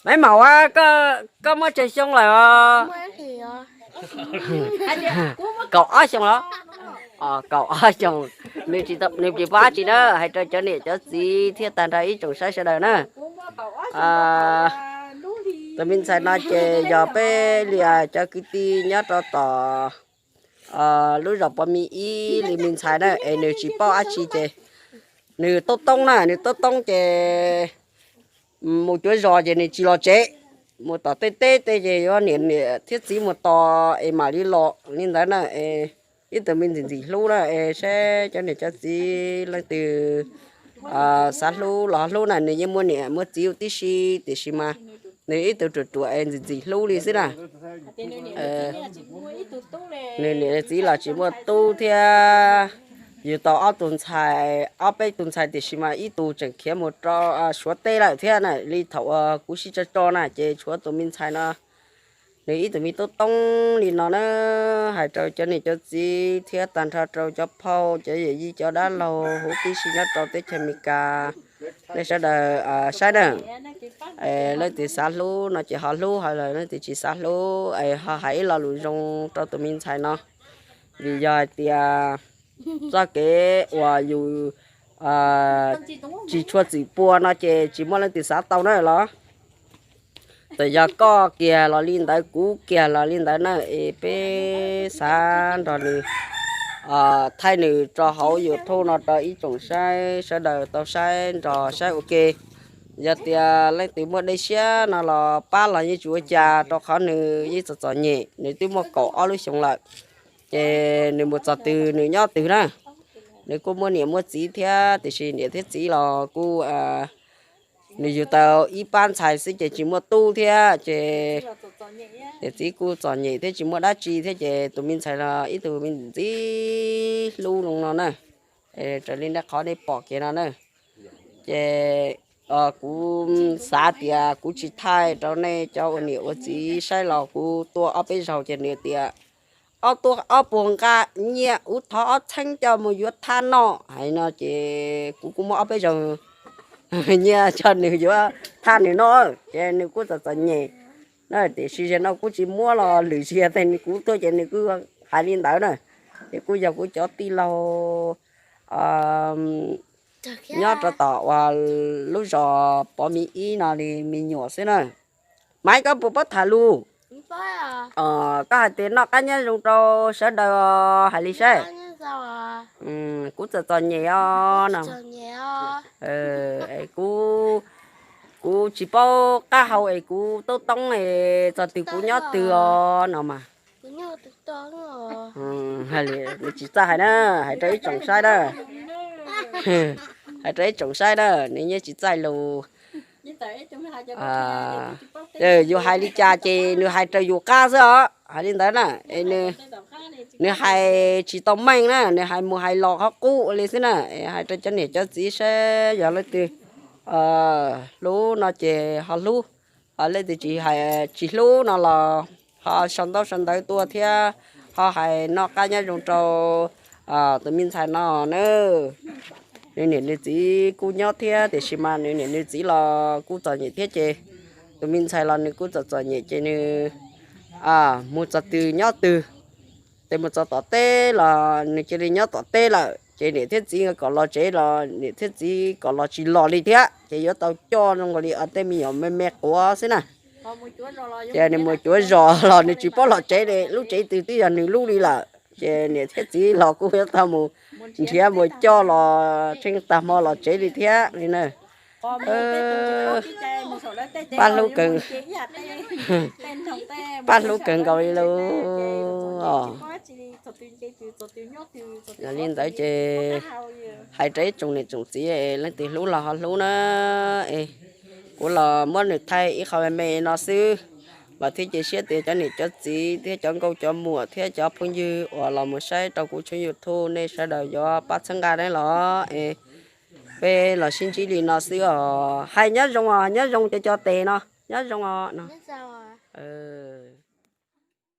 Maiv Maum a, koj muaj tsawg xyoo lawm os? Kaum ob xyoo los? Kaum ob xyoo. Nws tsis paub dab tsi na, hais rau cov niam cov txiv thiab tag nrho ib tsoom saib sawv daws na. Tus me ntxhais no ces yog peb li cov kwv tij nyob rau tom lub zos Pov Me ib li me ntxhais na, es nws tsis paub dab tsi ces nws toob toob na, nws toob toob ces mus cuav zos ces nws tsis los tsev, mus tom tej teb tej ces yuav niam niam thiab txiv mus tos es mam li los li ntawd na. Ib tug me ntxim ntxim hlub na, es saib cov niam cov txiv leej twg xav hlub los hlub na, nws yeej muaj niam muaj txiv tib si, tiam sis mas nws ib tug ruam ruam es ntxim ntxim hlub li xwb na. Nws niam txiv los tsis muaj tub thiab. Yug tau ob tug ntxhais, ob peb tug ntxhais tiam sis mas ib tug tseem khiav mus rau Suav teb lawm thiab na, li thaum uas kuv sib tso tso na, ces tshuav tus me ntxhais no, nws ib tug me tub toob li no na. Hais rau cov niam cov txiv thiab tag nrho rau cov phauj cov yawm yij cov dab laug huv tib si nyob rau teb chaws Amelikas, nej sawv daws saib na. Leej twg xav hlub no ces ho hlub, ho leej twg tsis xav hlub es ho hais ib lo lus zoo rau tus me ntxhais no, vim yog hais tias txoj kev uas yus tsis tshua txwm pua no ces tsis muaj leej twg xav tau na los. Txawm yog koj kiag los li ntawd, kuv kiag los li ntawd na, es peb xav nrog nws thaij nws rau hauv YouTube no rau ib tsoom saib sawv daws tau saib nrog saib ua ke. Yog tias leej twg muaj dej siab no los pab los yeej tsis ua cas, rau qhov nws yeej txom txom nyem, nws twb muaj kaum ob lub xyoos lawm, ces nws mus txog twg nws nyob twg na. Nws kuj muaj niam muaj txiv thiab, tiam sis niam thiab txiv los kuj, nws yug tau ib pab ntxhais xwb ces tsis muaj tub thiab, ces niam txiv kuj txom nyem thiab tsis muaj dab tsi thiab, ces tus me ntxhais los ib tug me ntxim hlub zoo no na. Raws li nej qhov nej pom kiag no na, ces kuv xav tias kuv tsis thaij rau nej cov ua niam ua txiv saib los kuv tuaj ob peb zaug ces nws tias, ob tuaj ob puag nqa nyiaj ub thov ob txheeb coj mus yuav thaj noj hais no, ces kuv kuj muab ob peb zaug nyiaj coj nws yuav thaj nws noj, ces nws kuj txom txom nyem na. Tiam sis zaum no kuv tsis muab los lwm zaus kuv tuaj ces nws kuj hais li ntawd na. Ces kuj yog kuv cov tij laug nyob rau tom uas lub zos Pov Me Ib no li me nyuam xwb na. Maiv, koj puas paub tham lus? Koj hais tias noj qab nyob zoo rau sawv daws hais li saib. Kuv txom txom nyem os no. Kuv, kuv tsis paub qab hau es kuv toob toob es txog twg kuv nyob twg os no mas. Nws tsis txawj hais na, hais rau ib tsoom saib na. Hais rau ib tsoom saib na, nws yeej tsis txawj lus. Yus hais li cas ces nws hais raws yus qab xwb os, hais li ntawd na. Nws hais tsis tau meej na, nws hais mus hais los qhov qub li xwb na. Hais rau cov niam cov txiv saib yog leej twg hlub no ces ho hlub, ho leej twg tsis hais tsis hlub no los ho sau ntaub sau ntawv tuaj thiab, ho hais noj qab nyob zoo rau tus me ntxhais no na. Nws niam nws txiv kuj nyob thiab, tiam sis mas nws niam nws txiv los kuj txom nyem thiab ces tus me ntxhais los nws kuj txom txom nyem ces nws mus txog twg nyob twg. Ces mus txog tom teb los nws cia li nyob tom teb lawm, ces niam thiab txiv kom los tsev los niam thiab txiv kom los tsis los li thiab, ces yuav tau coj zoo nkaus li tej me nyuam me me quav xwb na. Ces nws mus cuav zos los nws tsis paub los tsev li, lub tsev twg twb yog nws lub li lawm, ces niam thiab txiv los kuj yuav tau mus nrhiav mus coj los tsheej tag hmo los tsev li thiab li na. Pab hlub kawg, pab hlub kawg nkaus li lauj. Yog li ntawd ces hais rau ib tsoom niam tsoom txiv, leej twg hlub los ho hlub na. Es kuv los muab nws thaij ib qho me me no xwb, los thiab cia siab tias cov niam cov txiv thiab cov nkauj cov muam thiab cov phooj ywg uas los mus saib rau kuv tshooj YouTube nej sawv daws yuav pab txhawb nqa na los. Es peb los sib ntsib li no xwb os. Hais nyob zoo os, nyob zoo cov cov tes no, nyob zoo os no.